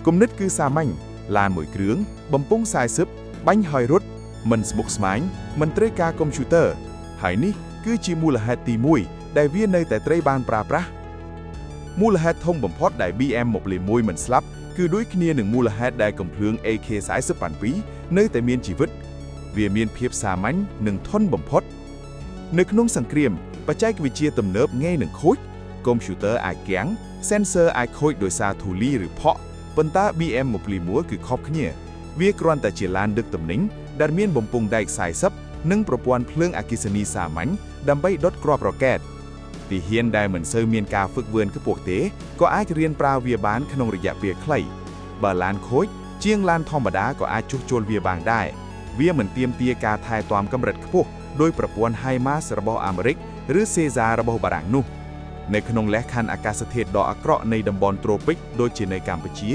គំនិតគឺសាមញ្ញឡានមួយគ្រឿងបំពង់40បាញ់ហើយរត់មិនស្មុគស្មាញមិនត្រូវការកុំព្យូទ័រហើយនេះគឺជាមូលហេតុទី1ដែលវានៅតែត្រូវបានប្រើប្រាស់មូលហេតុធំបំផុតដែល BM21 មិនស្លាប់គឺដូចគ្នានឹងមូលហេតុដែលកំភ្លើង AK47 នៅតែមានជីវិត វាមានភាពសាមញ្ញនិងធន់បំផុត នៅក្នុងសង្គ្រាមបច្ចេកវិទ្យាទំនើបងាយនឹងខូចកុំព្យូទ័រអាចគាំង sensor អាចខូចដោយសារធូលីឬផក់ប៉ុន្តែ BM21 គឺខុសគ្នា វាគ្រាន់តែជាឡានដឹកទំនិញដែលមានបំពង់ដែក40និងប្រព័ន្ធភ្លើងអគ្គិសនីសាមញ្ញដើម្បីដុតគ្រាប់រ៉ុកែតទាហានដែលមិនសូវមានការហ្វឹកហ្វឺនខ្ពស់ទេក៏អាចរៀនប្រើវាបានក្នុងរយៈពេលខ្លីបើឡានខូចជាងឡានធម្មតាក៏អាចជួសជុលវាបានដែរវាមិនទាមទារការថែទាំកម្រិតខ្ពស់ដោយប្រព័ន្ធ HIMARS របស់អាមេរិកឬ Caesar របស់បារាំងនោះនៅក្នុងលក្ខខណ្ឌអាកាសធាតុដ៏អាក្រក់នៃតំបន់ត្រូពិកដូចជានៅកម្ពុជា